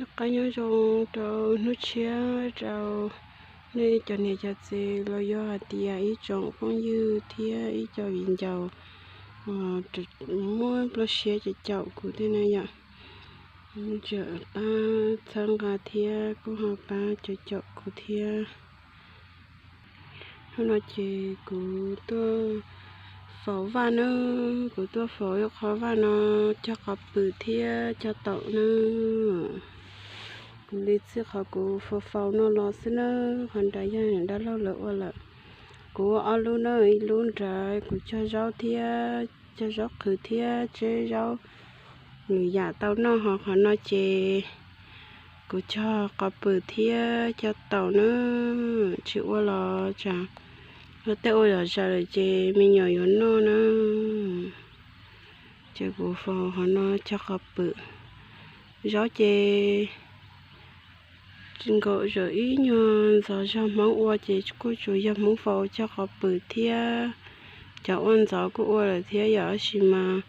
Noj qab nyob zoo rau hnub tshiab rau nej cov niam cov txiv los yog hais tias ib tsoom phooj ywg thiab ib co viv ncaus muab nplooj siab caum kuv thiab na yom. Tseem pab txhawb nqa thiab kuj ho pab caum kuv thiab. Hnub no ces kuv tuaj faus vaj na, kuv tuaj faus ib qho vaj no cog qhov pwm thiab cog taum na. Kuv li txij qhov kuv faus faus no los xwb na, qhov nrad yog dab laug lawv ua lawm. Kuv ua ob lub na, ib lub nrad kuv cog zaub thiab cog zaub qhwv thiab tseb zaub lwm yam tau noj, ho qhov no ces kuv cog qhov pwm thiab cog taum na. Tsis ua los tsam luag tej ua zom zaws lawm ces me nyuam yuav noj na. Ces kuv faus qhov no cog qhov pwm. Zaub ces nkaum zawm ib nyuag ntxov zog Hmoob ua ces kuj tsuas yog Hmoob faus cog qhov pwm thiab. Cov ua ntxov kuj ua lawm thiab yom, tab sis mas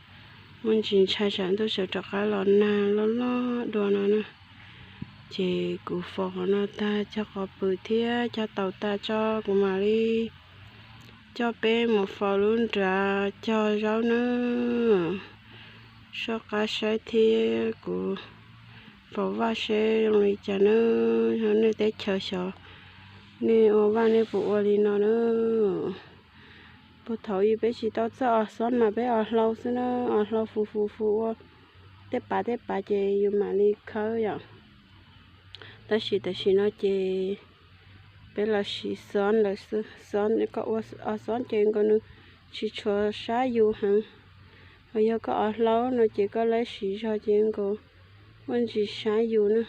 muaj ntsis ntshai tsam ntuj sawv rov qab los nag loj loj dua no na. Ces kuv faus qhov no tag cog qhov pwm thiab cog taum tas tso kuv mam li coj peb mus faus lub nrad cog zaub na. Soj qab saib thiab kuv faus vaj seb zoo li cas na. Nej teb chaws xyov nej ua vaj nej puas ua li no na. Puag thaum ub peb tsis tau txawj os xob mas peb os hlau xwb na, os hlau fu fu fu ua tej pav tej pav ces yus mam li khawb yom. Tab sis tam sim no ces peb los siv xob lawm xwb. Xob, koj ua os xob ces nkaus nws tsis tshua sab yus heev, ho yog koj os hlau no ces koj laib siv zog ces nkaus muaj ntsis sab yus na.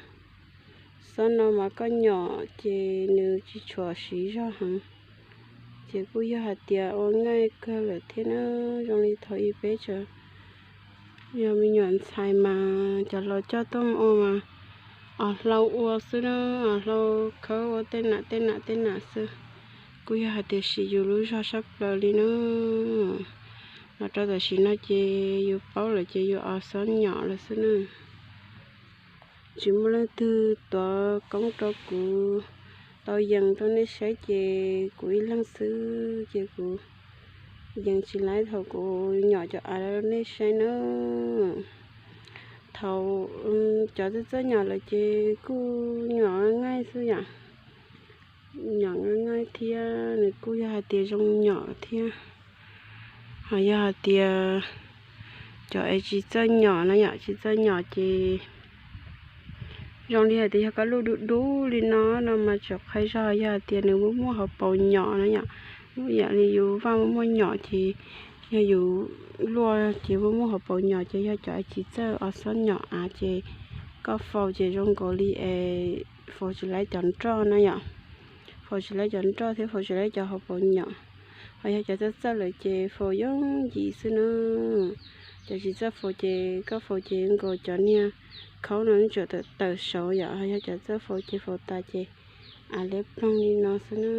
Xob no mas koj nyom ces nws tsis tshua siv zog heev. Ces kuj yog hais tias ua nqaij kawg lawm thiab na, zoo li thaum ub peb tseem yog me nyuam ntxhais mas cov laus coj tuaj ua mas os hlau ua xwb na, os hlau khawb ua tej nam tej nam tej nam xwb. Kuj yog hais tias siv yus lub zog sab plaws li na. Los rau tam sim no ces yus paub lawm ces yus os xob nyom lawm xwb na. Tsis muaj leej twg tuav koob rau kuv tau yees rau nej saib ces kuv ib leeg xwb ces kuv yees tsis laib thaum kuv nyom cov av rau nej saib na. Thaum cov txawj txawj nyom lawm ces kuj nyom nqaij xwb yom. Nyom nqaij thiab nws kuj yog hais tias zoo nyom thiab. Ho yog hais tias cov es tsis txawj nyom na yom, tsis txawj nyom ces zoo li hais tias yog koj luaj dub dub li no no mas tseem qhia zog, yog hais tias nws muaj muaj hauv paus nyom na yom, yam li yus vaj muaj muaj nyom ces yog yus luaj ces muaj muaj hauv paus nyom ces yog cov es tsis txawj os xob nyom av ces koj faus ces zoo nkaus li es faus tsis laib cov nroj na yom. Faus tsis laib cov nroj thiab faus tsis laib cov hauv paus nyom. Ho yog cov txawj txawj lawm ces faus yooj yim xwb na. Cov tsis txawj faus ces koj faus ces nkaus cov niag khaub no tsuas tawm tawm saud yom, ho yog cov txawj faus ces faus tas ces av liab ploog li no xwb na.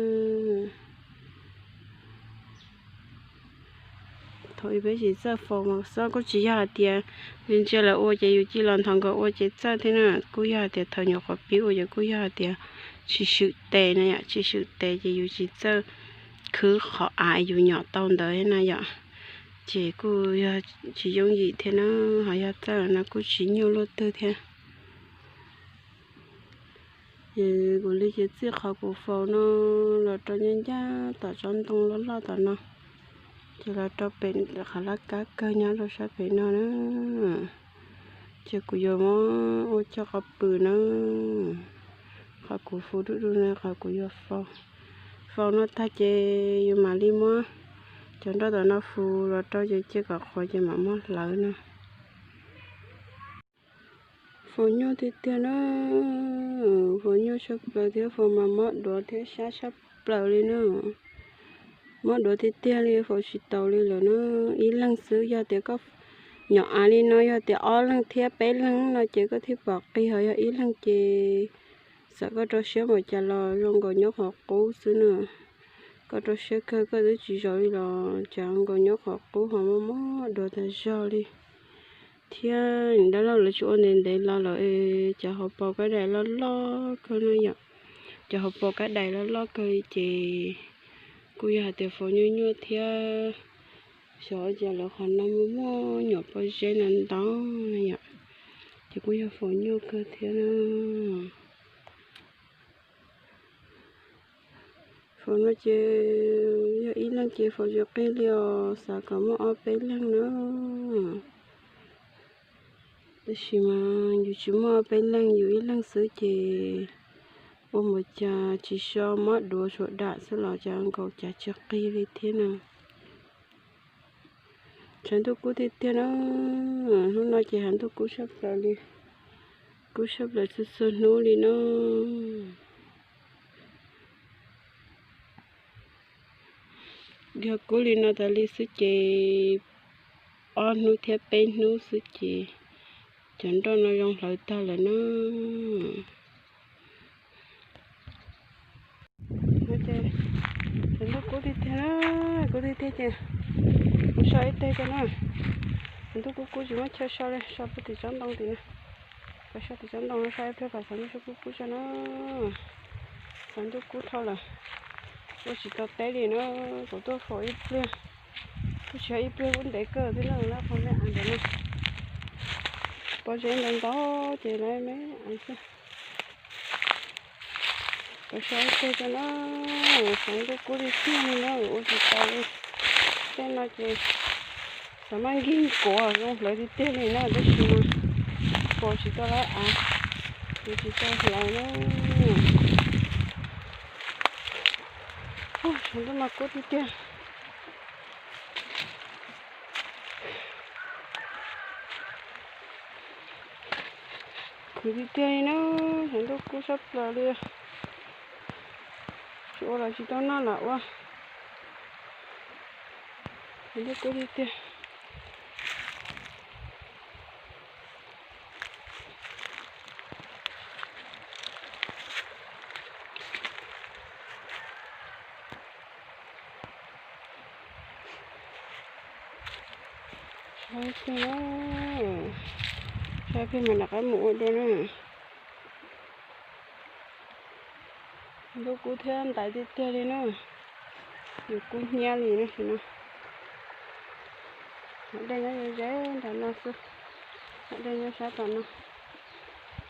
Thaum ub peb tsis txawj faus mas xob kuj tsis yog hais tias ntsia lawv ua ces yus cia los nthos nkaus ua ces txawj thiab na, kuj yog hais tias thaum nyuam qhuav pib ua ces kuj yog hais tias tsis swm tes na yom, tsis swm tes ces yus tsis txawj khwb qhov av yus nyom tau ntawd thiab na yom. Ces kuj yog tsis yooj yim thiab na, ho yog txawj lawm no kuj tsis nyuaj luaj twg thiab. Ces kuv li ces txij qhov kuv faus no los rau ncaj ncaj tom tsob ntoo loj loj tom no, ces los rau pem qhov laj kab kawg nyob rau sab pem no na. Ces kuv yuav muab ua cog qhov pwm na, qhov kuv fu dub dub na, qhov kuv yuav faus. Faus no tag ces yus mam li muab cov nroj tom no fu los rau ces cia kom qhuav ces mam muab hlawv na. Faus nyuaj tiag tiag na, faus nyuaj tshaj plaws thiab, faus mas mob duav thiab sab tshaj plaws li na. Mob duav tiag tiag li, faus tsis taus li lawm na. Ib leeg xwb, yog tias koj nyom av li no yog tias ob leeg thiab peb leeg no ces koj thiaj pom qig, ho yog ib leeg ces txawm koj rau siab npaum cas los zoo nkaus nyob qhov qub xwb na. Koj rau siab kawg koj twb tsis zaum li los cas nkaus nyob qhov qub ho mob mob duav tag zog li. thiab dab laug lawv tsis ua ntev ntev los lawm, cov hauv paus kab dais loj loj kawg no yom. Cov hauv paus kab dais loj loj kawg li ces kuj yog hais tias faus nyuaj nyuaj thiab. Xyov cas lawv qhov no muaj muaj nyuam pob zeb ntau ntau no yom. Ces kuj yog faus nyuaj kawg thiab na. Faus no ces yog ib leeg ces faus tsis qig li os, xav kom muaj ob peb leeg na. Tab sis mas yus tsis muaj ob peb leeg, yus ib leeg xwb ces ua npaum cas tsis so mob duav suav dam xwb los cas nkaus cas tsis qig li thiab na. Tshav ntuj kub tiag tiag na, hnub no ces tshav ntuj kub sab plaws li, kub sab plaws txhua txhua hnub li na. Yog kub li no tas li xwb ces ob hnub thiab peb hnub xwb ces cov nroj no zoo hlawv tag lawm na. Tshav ntuj kub tiag tiag na, kub tiag tiag ces kuv so ib teg tso na. Tshav ntuj kub kub tsis muaj chaw so li, so puag tim tsob ntoo tim na. Pab so tim tsob ntoo no, so ib pliag pab xav ntuj kub kub tso na. Xav ntuj kub dhau lawm, ua tsis tau teb li na. Kuv tuaj faus ib pliag, tuaj tsis yog ib pliag, kuj ntev kawg thiab na, lab qhov me av ntawd na. Pob zeb ntau ntau ces lawv me av xwb. Kuv so ib teg tso na, xav ntuj kub tiag tiag li na, ua tsis tau li. Tej no ces xav maj nkig kuav zoo hlawv tiag tiag li na, tab sis mas kuav tsis tau lawv av, kuav tsis tau hlawv na. Tshav ntuj mas kub tiag tiag. Khwv tiag tiag li na, tshav ntuj kub sab plaws li. Tsis ua los tsis tau noj lam ua. Tshav ntuj kub tiag tiag. Saib plig, saib plig mas rov qab mus ua dua na. Ntuj kub thiab ntaiv tiag tiag li na. Yuav kub hnyiab li na sim no. Dej nyob ze ze nram no xwb, dej nyob sab tom no.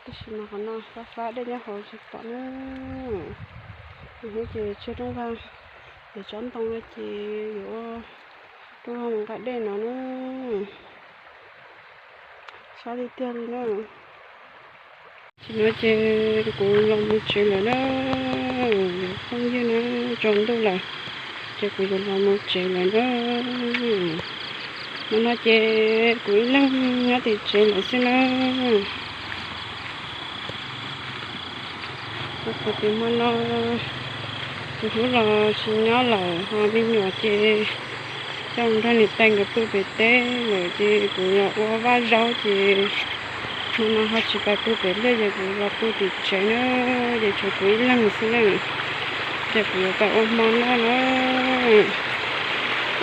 Tab sis mas qhov no fab fab dej nyob hauv tsis pom na. Hnub ces tseg rooj vag, ces tsob ntoo no ces yuav rooj vag mus nqa dej no na. Sab tiag tiag li na. Sim no ces kuv los mus tsev lawm na, phooj ywg na, tsaus ntuj lawm, ces kuv yuav los mus tsev lawm na. Hmo no ces kuv ib leeg nyob tim tsev lawm xwb na. Kuv tias hmo no tus hlub los tsis nyob lawm, ho me nyuam ces coj nrog niam tais nkawd pw pem teb lawm, ces kuv los ua vaj zaub ces hmo no ho tsis pais pw pem liaj ces kuv los pw tim tsev na, ces tshuav kuv ib leeg xwb na. Ces kuv yuav pais ua hmo noj na.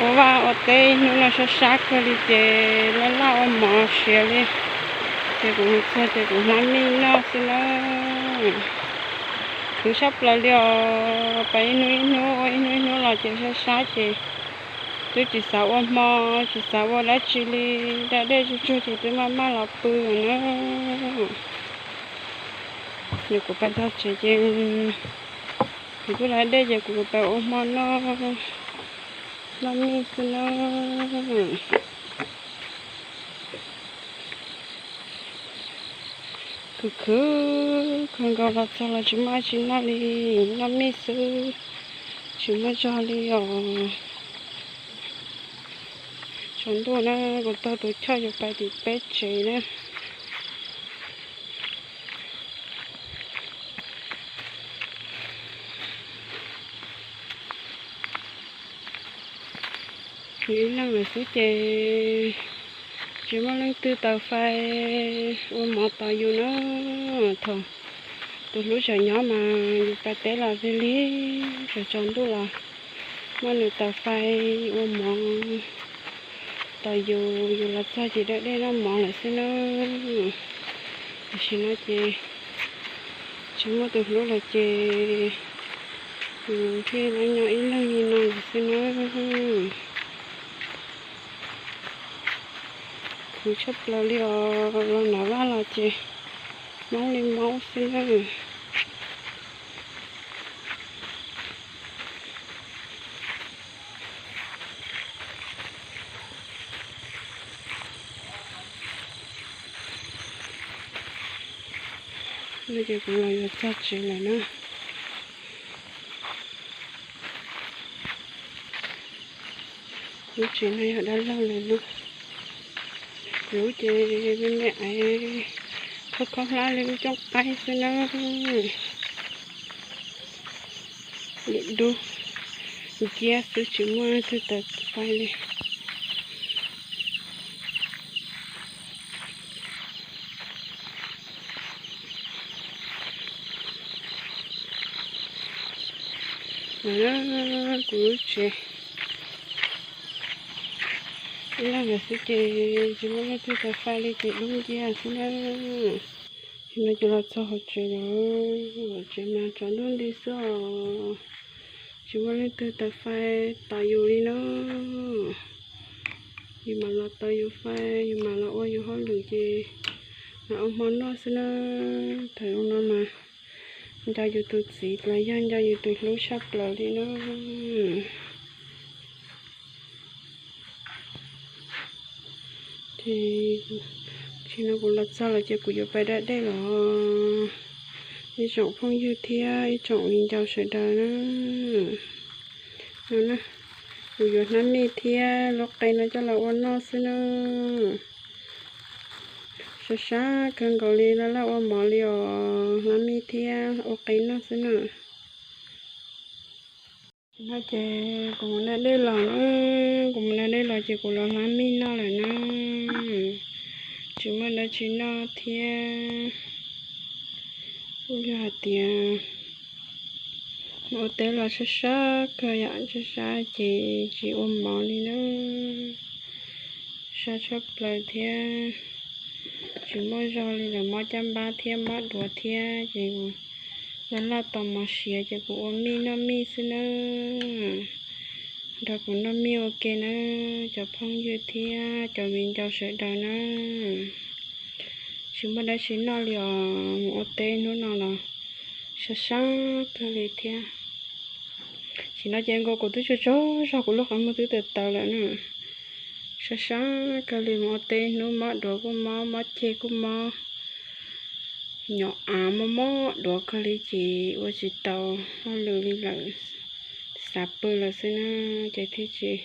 Ua vaj ua teb ib hnub no sab sab kawg li ces laj laj ua mov siav li, ces kuv mus txog ces kuv hmab mij noj xwb na. Khwv sab plaws li os, pais ib hnub ib hnub ua ib hnub ib hnub los ces sab sab ces twb tsis xav ua hmo, tsis xav ua dab tsi li, da dej tsuag tsuag ces twb maj maj los pw na. Nws kuv pais txog tsev ces kuv twb lawv dej ces kuv pais ua hmo noj, noj mij xwb na. Khwv khwv kawg nkaus los txog los tsis muaj dab tsi noj li, noj mij xwb, tsis muaj zog li os. Tsaus ntuj na, kuv taug tus choj yuav pais tim peb tsev na. Yus ib leeg lawm xwb ces tsis muaj leej twg taws fais ua mov tos yus na. Thaum tus hlub tseem nyob mas yus pais teb los lig lig, tsaus tsaus ntuj los muaj nws taws fais ua mov. Tos yus, yus los txog ces da dej noj mov lawm xwb na. Tam sim no ces tsis muaj tus hlub lawm ces yus thiaj nyob ib leeg li no lawm xwb na. Khuv tshaj plaws li os, los nram vaj los ces maub li maub xwb na. No ces kuv los yuav txog tsev lawm na. Lub tsev no yog dab laug lawm no. Lub ces me me aiv, khob khob hlab li lub cooj qaib xwb na. Lub dub nciab xwb tsis muaj leej twg tawm fais li. Kuv lub tsev ib leeg lawm xwb ces tsis muaj leej twg tawm fais li ces dub nciab xwb na. Ces no ces los txog hauv tsev lawm, tsev mas tsaus ntuj nti xwb os. Tsis muaj leej twg tawm fais tos yus li na. Yus mam los tos yus fais, yus mam los ua yus hauj lwm ces mam ua hmo noj xwb na. Thaum no mas nco yus tus txiv los yog nco yus tus hlub tshaj plaws li na. Ces tsis no kuv los txog lawm ces kuv yuav pais da dej los. Ib tsoom phooj ywg thiab ib tsoom viv ncaus sawv daws na, no na, kuv yuav hnab mij thiab lub qe no coj los ua noj xwb na. Sab sab kawg nkaus li, laj laj ua mov li os, hnab mij thiab ua qe noj xwb na. No ces kuv mus da dej los na, kuv mus da dej los ces kuv los hlab mij noj lawm na. Tsis muaj dab tsi noj thiab. Kuj yog hais tias mus ua teb los sab sab kawg yom, sab sab ces tsis ua mov li na. Sab tshaj plaws thiab. Tsis muaj zog li lawm, mob caj npab thiab mob duav thiab ces laj laj tos mov siav ces kuv ua mij noj mij xwb na. Nrog kuv noj mij ua ke na, cov phooj ywg thiab cov viv ncaus sawv daws na. Tsis muaj dab tsi noj li os, mus ua teb hnub no los sab sab kawg li thiab. Tam sim no ces nkaus kuv twb tsaug tsaug zog, kuv lub qhov muag twb tawv tawv lawm na. Sab sab kawg li, mus ua teb hnub mob duav kuj mob, mob ceg kuj mob, nyom av mob mob duav kawg li ces ua tsis tau hauj lwm li lawm, xav pw lawm xwb na, ces thiaj tsis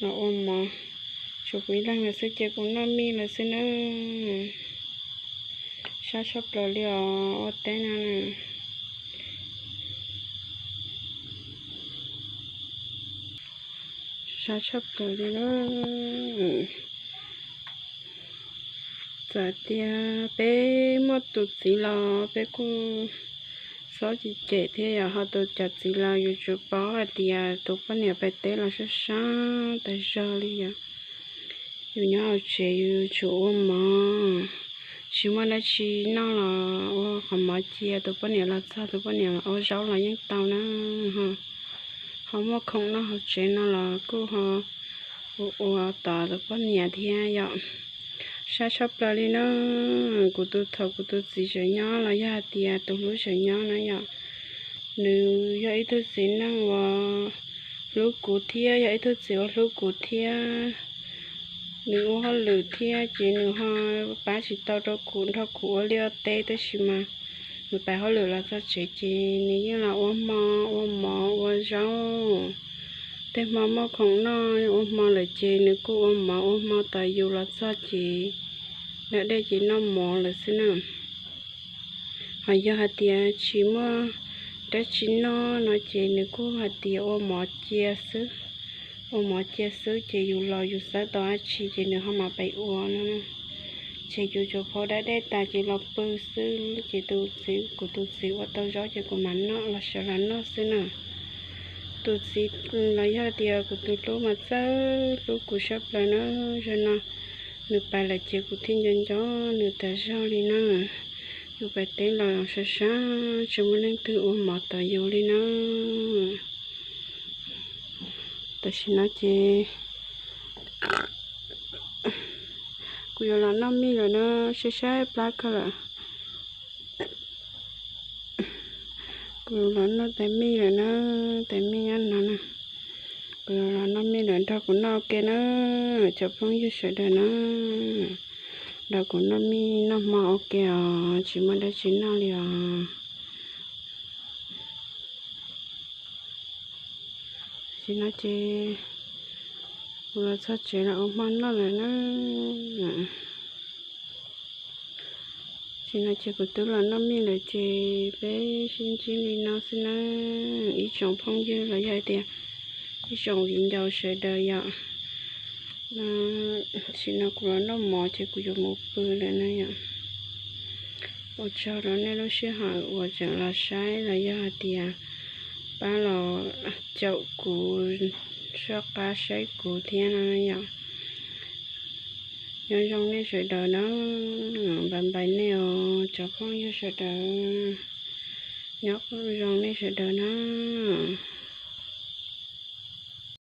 los ua mov. Tshuav kuv ib leeg lawm xwb ces kuv noj mij lawm xwb na. Sab tshaj plaws li os, ua teb no na. Sab tshaj plaws li na. Txawm tias peb muaj tus txiv los peb kuj txhob cem cem thiab yom, ho tus cov txiv los yus tsum paub hais tias tus poj niam pais teb los sab sab tas zog li yom. Yus nyob hauv tsev yus tsum ua mov, tsis muaj dab tsi noj los ua qhov mov cia tus poj niam los txog, tus poj niam los ua zaub los yeej tau na. Ho muaj khoom noj hauv tsev no los kuj ho ua ua tos tus poj niam thiab yom. Sab tshaj plaws li na. Kuv tus, thaum kuv tus txiv tseem nyob los yog hais tias tus hlub tseem nyob na yom, nws yog ib tug txiv neej uas hlub kuv thiab yog ib tug txiv uas hlub kuv thiab. Nws ua hauj lwm thiab ces nws ho pab tsis tau rau kuv nrog kuv ua liaj ua teb, tab sis mas nws pais hauj lwm los txog tsev ces nws yeej los ua hmo, ua mov ua zaub. Tej hmo muaj khoom noj ua hmo lawm ces nws kuj ua mov ua hmo tos yus los txog ces da dej ces noj mov lawm xwb na. Ho yog hais tias tsis muaj dab tsi noj no ces nws kuj hais tias ua mov cia xwb, ua mov cia xwb ces yus los yus xav tau dab tsi ces nws ho mam pais ua no. Ces yus tsuas phau da dej tas ces los pw xwb ces tus txiv, kuv tus txiv ua tau zaub ces kuv mam noj los sawv los noj xwb na. Tus txiv los yog tias kuv tus hlub mas txawj hlub kuv sab plaws na. Zaum no nws pais lawm ces kuv thiaj nco nco nws tas zog li na. Yus pais teb los sab sab tsis muaj leej twg ua mov tom yus li na. Tam sim no ces kuv yuav los noj mij lawm na, saib saib plab kawg lawm. Kuv los noj tais mij lawm na, tais mij nyob no na. Kuv los noj mij lawm, nrog kuv noj ua ke na, cov phooj ywg sawv daws na. Nrog kuv noj mij noj hmo ua ke os, tsis muaj dab tsi noj li os. Tam sim no ces kuv los txog tsev los ua hmo noj lawm na. Tam sim no ces kuv twb los noj mij lawm ces peb sib ntsib li no xwb na. Ib tsoom phooj ywg los yog hais tias ib tsoom viv ncaus sawv daws yom. Tam sim no kuv los noj mov ces kuv yuav mus pw lawm na yom. Ua tsaug rau nej lub sij hawm uas tseem los saib los yog hais tias pab los caum kuv, soj qab saib kuv thiab no yom. Nyob zoo nej sawv daws na, npais npais nej os cov phooj ywg sawv daws, nyob zoo nej sawv daws na.